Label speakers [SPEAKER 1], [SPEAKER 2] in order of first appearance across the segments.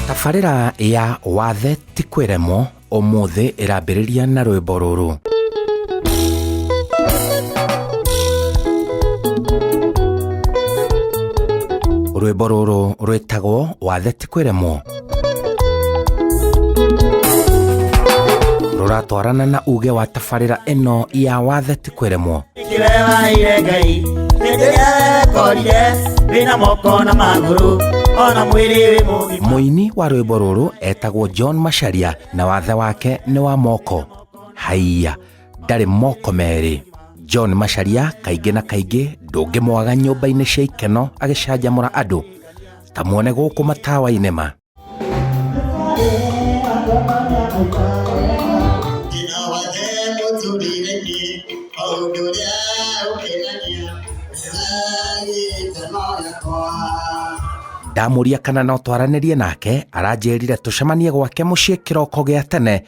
[SPEAKER 1] Tabarĩra ya Wathe ti kwĩremwo ũmũthĩ ĩrambĩrĩria na rwĩmbo rũrũ. Rwĩmbo rũrũ rwĩtagwo Wathe ti kwĩremwo. Rũratwarana na uge wa tabarĩra ĩno ya Wathe ti kwĩremwo.
[SPEAKER 2] Kĩrewaire Ngai nĩndĩrekorire wĩna moko na magũrũ ona mwĩrĩ wĩ mũgima.
[SPEAKER 1] Mũini wa rwĩmbo rũrũ etagwo John Macharia na wathe wake nĩ wa moko. Haiya, ndarĩ moko merĩ. John Macharia kaingĩ na kaingĩ ndũngĩmwaga nyũmba-inĩ cia ikeno agĩcanjamũra andũ. Ta muone gũkũ matawa-inĩ ma. Ndamũria kana no twaranĩrie nake, aranjĩrire tũcemanie gwake mũciĩ kĩroko gĩa tene,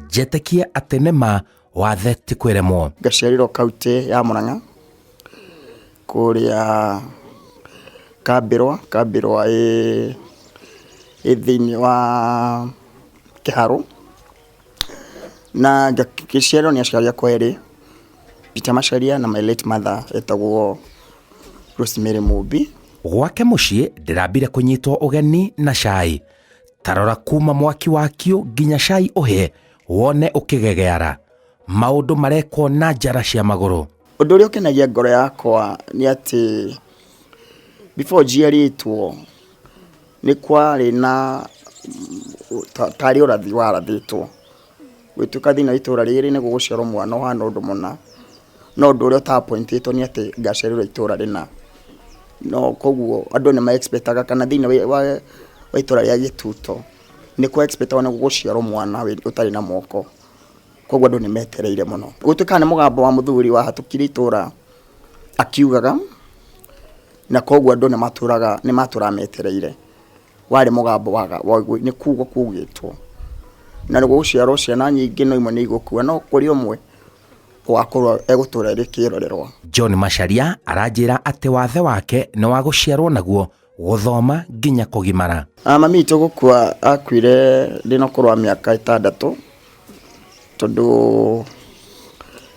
[SPEAKER 1] njĩtĩkie atĩ nĩ ma wathe ti kwĩremwo.
[SPEAKER 3] Ngaciarĩrwo kauntĩ ya Murang'a kũrĩa Kambĩrwa, Kambĩrwa ĩ thĩiniĩ wa Kĩharũ. Na ngĩciarwo nĩ aciari akwa erĩ, Peter Macharia na my late mother etagwo Rosemary Mũmbi.
[SPEAKER 1] Gwake mũciĩ ndĩrambire kũnyitwo ũgeni na cai. Ta rora kuma mwaki wakio nginya cai ũhĩe wone ũkĩgegeara. Maũndũ marekwo na njara cia magũrũ.
[SPEAKER 3] Ũndũ ũrĩa ũkenagia ngoro yakwa nĩ atĩ before njiarĩtwo nĩ kwarĩ na tarĩ ũrathi warathĩtwo, gũgĩtuĩka thĩinĩ wa itũra rĩrĩ nĩ gũgũciarwo mwana ũhana ũndũ mũna, no ũndũ ũrĩa ũta appoint ĩtwo nĩ atĩ ngaciarĩrwo itũra rĩna. No koguo andũ nĩ ma expect aga kana thĩinĩ wa itũra rĩa Gĩtuto nĩ kwa expect agwo nĩ gũgũciarwo mwana ũtarĩ na moko. Koguo andũ nĩ metereire mũno. Gũtuĩkaga nĩ mũgambo wa mũthuri wahatũkire itũra akiugaga, na koguo andũ nĩ matũraga nĩ matũraga metereire. Warĩ mũgambo nĩ kugwo kugĩtwo. Na nĩ gũgũciarwo ciana nyingĩ no imwe nĩ igũkua, no kũrĩ ũmwe ũgakorwo egũtũra arĩ kĩrorerwa.
[SPEAKER 1] John Macharia aranjĩra atĩ wathe wake nĩ wa gũciarwo naguo, gũthoma nginya kũgimara.
[SPEAKER 3] Mami witũ gũkua akuire ndĩna ũkũrũ wa mĩaka ĩtandatũ, tondũ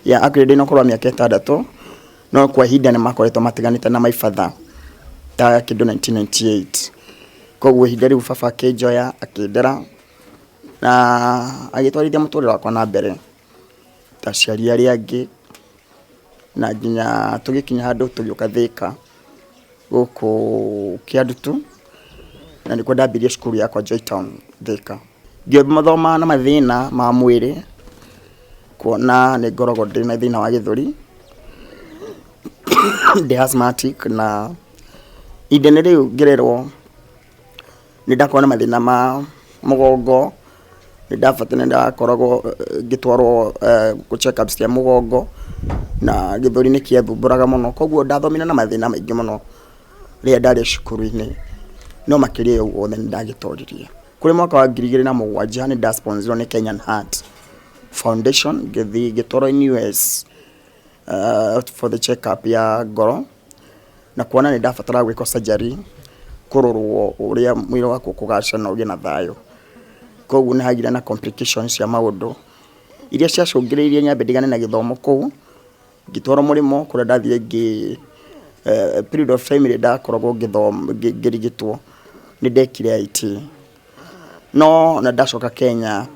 [SPEAKER 3] ya akuire ndĩna ũkũrũ wa mĩaka ĩtandatũ, no kwa ihinda nĩ makoretwo matiganĩte na my father ta kĩndũ 1998. Koguo ihinda rĩu baba akĩnjoya akĩndera na agĩtwarithia mũtũrĩre wakwa na mbere ta aciari arĩa angĩ, na nginya tũgĩkinya handũ tũgĩũka Thĩka gũkũ Kĩandutu, na nĩkuo ndambirie cukuru yakwa Joy Town Thĩka. Ngĩthoma na mathĩna ma mwĩrĩ, kuona nĩ ngoragwo ndĩna thĩna wa gĩthũri, ndĩ asthmatic na ihinda-inĩ rĩu ngĩrerwo nĩ ndakoragwo na mathĩna ma mũgongo, nĩ ndakoragwo ngĩtwarwo check ups cia mũgongo, na gĩthũri nĩ gĩathumbũraga mũno, koguo ndathomire na mathĩna maingĩ mũno rĩrĩa ndarĩ cukuru-inĩ, no makĩria ya ũguo wothe nĩ ndagĩtoririe. Kũrĩ mwaka wa 2007 nĩ nda sponsor irwo nĩ Kenyan Heart Foundation, ngĩthiĩ ngĩtwarwo US for the check up ya ngoro, na kuona nĩ ndabataraga gwĩkwo surgery, kũrorwo ũrĩa mwĩrĩ wakwa ũkũgacĩra na ũgĩe na thayũ. Koguo nĩ hagĩire na complications cia maũndũ, iria ciacũngĩrĩirie nyambe ndigane na gĩthomo kũu, ngĩtwarwo mũrĩmo kũrĩa ndathire ngĩ period of time ĩrĩa ndakoragwo ngĩrigitwo nĩ ndekire IT. No na ndacoka Kenya,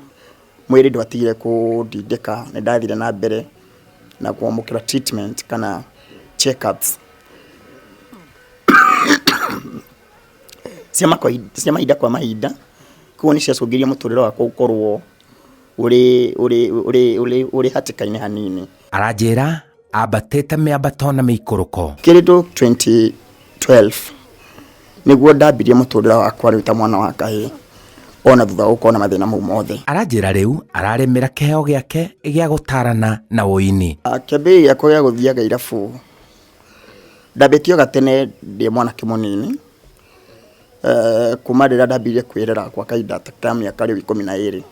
[SPEAKER 3] mwĩrĩ ndwatigire kũndindĩka, nĩ ndathire na mbere na kwamũkĩra treatment kana check ups cia mahinda kwa mahinda, koguo nĩ ciacũngĩrĩirie mũtũrĩre wakwa gũkorwo ũrĩ hatĩka-inĩ hanini.
[SPEAKER 1] Aranjĩra ambatĩte mĩambato na mĩikũrũko.
[SPEAKER 3] Kĩndũ 2012 nĩguo ndambirie mũtũrĩre wakwa rĩu ta mwana wa kahĩĩ ona thutha wa gũkorwo na mathĩna mau mothe.
[SPEAKER 1] Aranjĩra rĩu ararĩmĩra kĩheo gĩake gĩa gũtarana na ũini.
[SPEAKER 3] Kĩambĩrĩria gĩakwa gĩa gũthiaga irabu ndambĩtie o gatene ndĩ mwanake mũnini, kuma rĩrĩa ndambirie kwĩrera gwa kahinda ta ka mĩaka rĩu 12.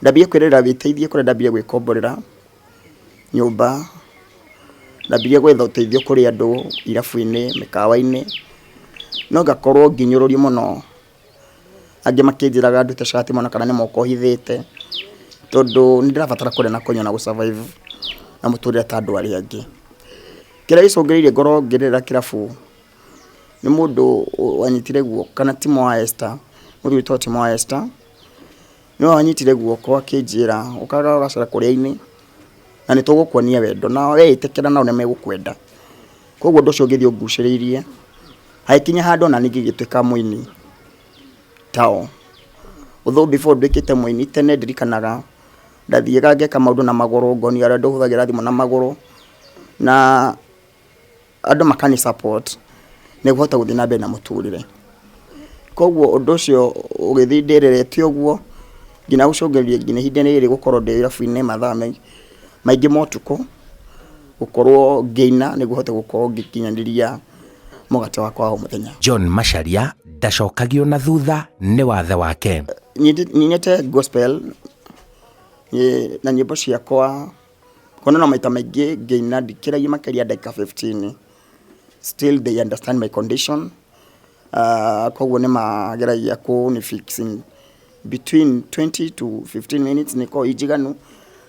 [SPEAKER 3] Ndambirie kwĩrera wĩteithie kũrĩa ndambirie gwĩkomborera nyũmba, ndambirie gwetha ũteithio kũrĩ andũ irabu-inĩ, mĩkawa-inĩ, no ngakorwo ngĩnyũrũrio mũno. Angĩ makĩnjĩraga ndute cati mona kana nĩ moko hithĩte, tondũ nĩ ndĩrabatara kũrĩa na kũnyua na gũ survive na mũtũrĩre ta andũ arĩa angĩ. Kĩrĩa gĩcũngĩrĩirie ngorwo ngĩrĩra kĩrabu nĩ mũndũ wanyitire guoko, kana Timo wa Esther, mũthuri wĩtagwo Timo wa Esther, nĩwe wanyitire guoko akĩnjĩra ũkaga ũgacera kũrĩa-inĩ na nĩ tũgũkuonia wendo na weĩtĩkĩra nao nĩ megũkwenda. Koguo ũndũ ũcio ũgĩthiĩ ũngucĩrĩirie, hagĩkinya handũ ona niĩ ngĩgĩtuĩka mũini tao. Although before nduĩkĩte mũini tene ndirikanaga ndathiaga ngeka maũndũ na magũrũ, ngonia ũrĩa hũthagĩra thimũ na magũrũ na andũ makani support nĩguo hote gũthiĩ na mbere na mũtũrĩre. Koguo ũndũ ũcio ũgĩthiĩ ndĩrerete ũguo nginya gũcũngĩrĩria nginya ihinda rĩrĩ gũkorwo ndĩ irabu-inĩ mathaa maingĩ ma ũtukũ, gũkorwo ngĩina nĩguo hote gũkorwo ngĩkinyanĩria mũgate wakwa wa o mũthenya.
[SPEAKER 1] John Macharia ndacokagio na thutha nĩ wathe wake.
[SPEAKER 3] Nyinĩte gospel na nyĩmbo ciakwa kuona na maita maingĩ ngĩina ndikĩragia makĩria ndagĩka 15. Still they understand my condition. Koguo nĩ mageragia kũni fix in between 20 to 15 minutes nĩ ikoragwo i njiganu.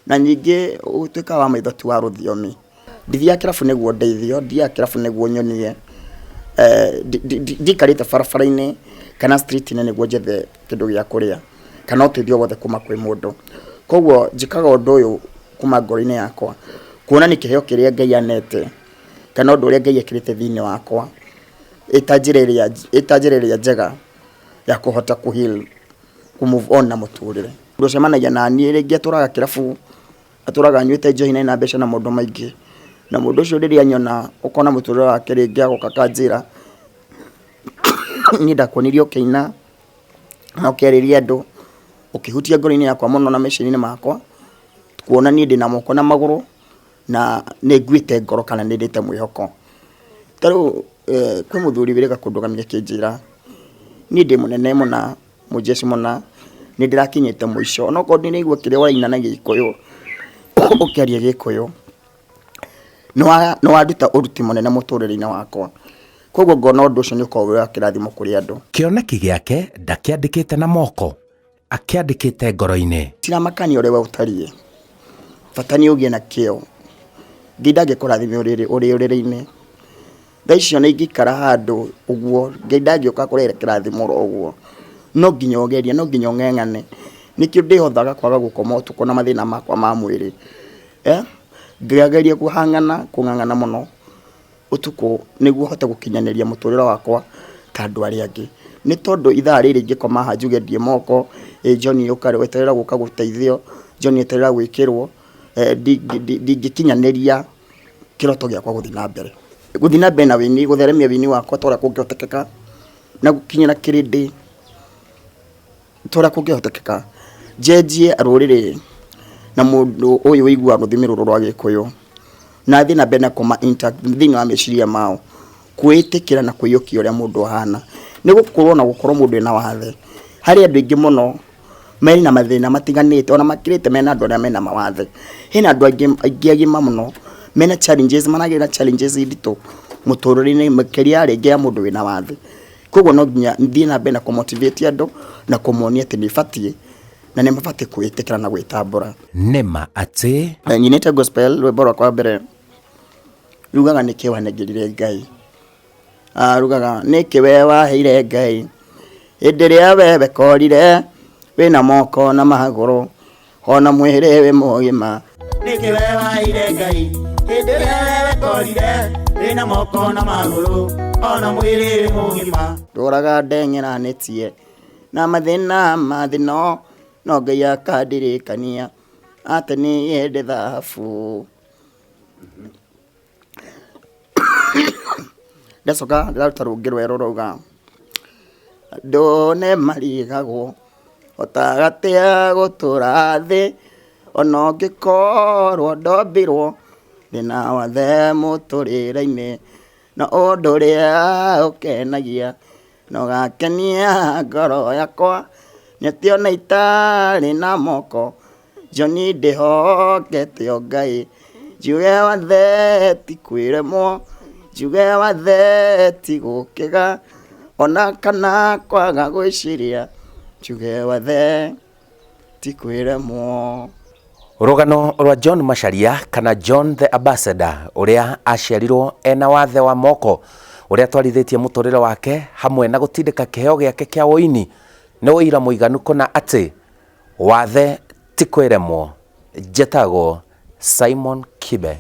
[SPEAKER 3] Na ningĩ ũtuĩkaga wa maitho ti wa rũthiomi. Ndithiaga kĩrabu nĩguo ndeithio, ndithiaga kĩrabu nĩguo nyonie ndiikarĩte barabara-inĩ kana street -inĩ nĩguo njethe kĩndũ gĩa kũrĩa kana ũteithio wothe kuma kwĩ mũndũ. Koguo njĩkaga ũndũ ũyũ kuma ngoro-inĩ yakwa, kuona nĩ kĩheo kĩrĩa Ngai anete kana ũndũ ũrĩa Ngai ekĩrĩte thĩinĩ wakwa ĩta njĩra ĩrĩa njega ya kũhota kũ heal, kũ move on na mũtũrĩre. Mũndũ ũcemanagia naniĩ rĩngĩ atũraga kĩrabu, atũraga anyuĩte njohi na ena mbeca na maũndũ maingĩ, na mũndũ ũcio rĩrĩa anyona ũkona mũtũrĩre wake rĩngĩ agoka akanjĩra niĩ ndakuonire ũkĩina na ũkĩarĩria andũ, ũkĩhutia ngoro-inĩ yakwa mũno na meciria-inĩ makwa, kuona niĩ ndĩna moko na magũrũ na nĩ nguĩte ngoro kana nĩ ndĩte mwĩhoko. Ta rĩu kwĩ mũthuri wĩrĩga kũndũgamia akĩnjĩra niĩ ndĩ mũnene mũna, mũjeshi mũna, nĩ ndĩrakinyĩte mũico, onokorwo ndinaigua kĩrĩa ũraina na Gĩkũyũ, ũkĩaria Gĩkũyũ, nĩ wanduta ũruti mũnene mũtũrĩre-inĩ wakwa. Koguo ngona ũndũ ũcio nĩ ũkoragwo wĩ wa kĩrathimo kũrĩ andũ.
[SPEAKER 1] Kĩoneki gĩake ndakĩandĩkĩte na moko, akĩandĩkĩte ngoro-inĩ.
[SPEAKER 3] Tiramakania ũrĩa we ũtariĩ, bata nĩ ũgĩe na kĩo. Ngai ndangĩkũrathima ũrĩ ũrĩrĩ-inĩ. Thaa icio nĩ ingĩikara handũ ũguo, Ngai ndangĩũka akũrehere kĩrathimo oro ũguo. No nginya ũgerie, no nginya ũng'eng'ane. Nĩkĩo ndĩhothaga kwaga gũkoma ũtukũ na mathĩna makwa ma mwĩrĩ. Ngageria kũhang'ana, kũng'ang'ana mũno ũtukũ nĩguo hote gũkinyanĩria mũtũrĩre wakwa ta andũ arĩa angĩ. Nĩ tondũ ithaa rĩrĩ ingĩkoma haha njuge ndiĩ moko, ĩ John ũka eterera gũka gũteithio, John eterera gwĩkĩrwo, ndingĩkinyanĩria kĩroto gĩakwa gũthiĩ na mbere. Gũthiĩ na mbere na wĩini, gũtheremia wĩini wakwa ta ũrĩa kũngĩhotekeka na gũkinyĩra kĩrĩndĩ ta ũrĩa kũngĩhotekeka. Njenjie rũrĩrĩ na mũndũ ũyũ ũiguaga rũthiomi rũrũ rwa Gĩkũyũ na thiĩ na mbere na kũma intact thĩinĩ wa meciria mao, kwĩĩtĩkĩra na kwĩiyũkia ũrĩa mũndũ ahana. Nĩ gũkorwo na gũkorwo mũndũ ena wathe, harĩ andũ aingĩ mũno mena mathĩna matiganĩte ona makĩrĩte mena andũ arĩa mena mawathe. Hena andũ aingĩ agima mũno mena challenges, maragerera challenges nditũ mũtũrĩre-inĩ makĩria rĩngĩ ya mũndũ wĩna wathe. Koguo no nginya thiĩ na mbere na kũ motivate andũ na kũmonia atĩ nĩ batiĩ na nĩ mabatiĩ kwĩĩtĩkĩra na gwĩtambũra.
[SPEAKER 1] Nĩ ma atĩ
[SPEAKER 3] Nyinĩte gospel rwĩmbo rwakwa rwa mbere rugaga nĩkĩ wanengerire Ngai. Rugaga nĩkĩ we waheire Ngai hĩndĩ ĩrĩa we wekorire wĩna moko na magũrũ ona mwĩrĩ wĩ mũgima.
[SPEAKER 2] Nĩkĩ we waheire Ngai hĩndĩ ĩrĩa we wekorire wĩna moko na magũrũ ona mwĩrĩ wĩ mũgima.
[SPEAKER 3] Ndũraga ndeng'eranĩtie na mathĩna ma thĩ no no Ngai akandirikania atĩ niĩ ndĩ thahabu. Ndacoka ndĩraruta rũngĩ rwerũ rwauga, andũ nĩ marigagwo hotaga atĩa gũtũra thĩ ona ũngĩkorwo ndombirwo ndĩna wathe mũtũrĩre-inĩ, no ũndũ ũrĩa ũkenagia na ũgakenia ngoro yakwa nĩ atĩ ona itarĩ na moko John ndĩhokete o Ngai, njuge wathe ti kwĩremwo, njuge wathe ti gũkĩga, ona kana kwaga gwĩciria, Njuge wathe ti kwĩremwo.
[SPEAKER 1] Rũgano rwa John Macharia kana John the Ambassador ũrĩa aciarirwo ena wathe wa moko ũrĩa atwarithĩtie mũtũrĩre wake hamwe na gũtindĩka kĩheo gĩake kĩa ũini nĩ ũira mũiganu kũna atĩ wathe ti kwĩremwo. Njĩtagwo Simon Kibe.